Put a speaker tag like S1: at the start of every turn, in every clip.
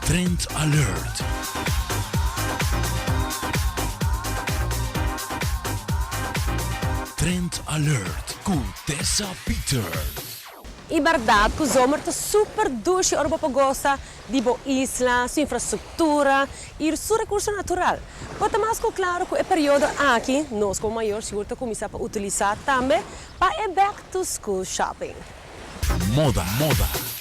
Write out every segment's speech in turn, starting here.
S1: Trend Alert. Trend Alert ku Tessa Peters.
S2: E berdad cu zomer ta super dushi ora bo por goza di bo isla, su infrastructura y su recurso natural. Bo ta mas cu claro cu e periodo aki nos como mayor sigur ta cuminsa pa utilisa tambe pa e back to school shopping.
S1: Moda, moda.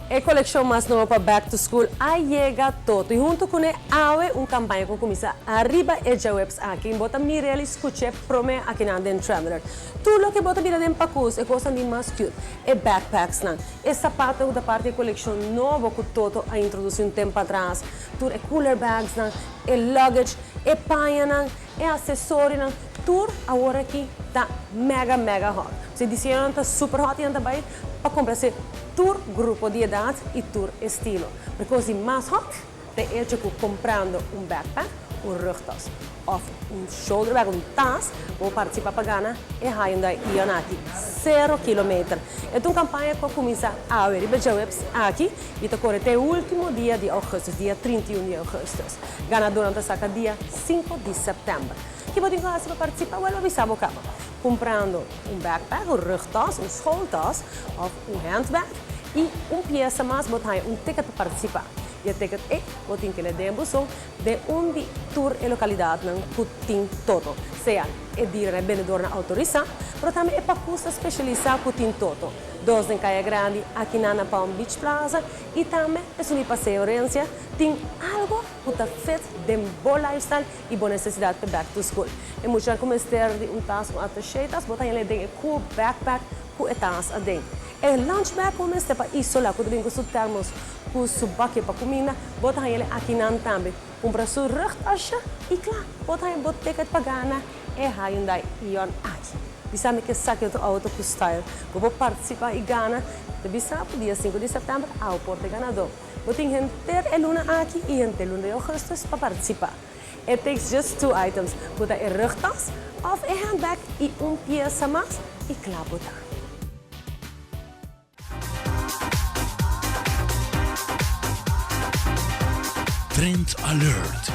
S2: E coleccion mas nobo pa Back to School a yega Toto y hunto cune awe un campaña cu cuminsa ariba e djaweps aki. Bo ta mir'el y scuch'e prome akinan den Trendalert. Tur loke bo ta mira den pacus, e cosnan di mas cute, e backpacksnan, e zapatonan cu ta parti e coleccion nobo cu Toto a introduci un tempo atras, tur e cooler bagsnan, e luggage, e pañanan, E asesorionan tur awor aki ta mega mega hot. Su diseñonan ta super hot y nan ta bay pa complace tur grupo di edad y tur estilo. Pero cos di mas hot ta e hecho cu comprando un backpack, un rugtas of un shoulder bag, un tas, bo participa pa gana e Hyundai Ion aki cero kilometer. E ta un campaña cu a cuminsa awe riba djaweps aki y ta core te e ultimo dia di augustus, dia 31 di augustus. Ganadornan ta saka dia sinku di sèptèmber. Ki bo tin ku hasi pa partisipá? Wèl, bo bisa bo kaba. Kumprando un backpack, un rugtas, un schooltas òf un handbag i un piesa mas bo ta haña un ticket pa partisipá. I e ticket ei bo tin ke lei den buzon den un di tur e lokalidatnan ku tin Toto, sea e dealernan e bendedornan outorisá, pero tambe e pakusnan spesialisá ku tin Toto. Dos den Kaya Grandi, akinan na Palm Beach Plaza i tambe esun di Paseo Herencia. Tin algo cu ta fit den bo lifestyle y bo necesidad pa back to school. E muchanan cu mester di un tas, un attaché tas, bo ta haña den e cool backpack cu e tas aden. E lunch bag cu bo mester pa isola, cu ta bin cu su thermos, cu su bakje pa cuminda, bo ta haña akinan tambe. Cumpra su rugtasje y cla, bo ta haña bo ticket pa gana e Hyundai Ion aki. Bisa mi ke saki otro auto cu style. Bo por participa y gana. Ta bisa bo dia sinku di september abo por ta e ganador. Bo tin henter e luna aki i henter luna di augustus pa partisipá. It takes just two items, ku ta e rugtas òf e handbag i un piesa mas i kla bo ta.
S1: Trend Alert.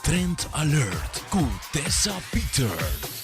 S1: Trend Alert ku Tessa Pieter.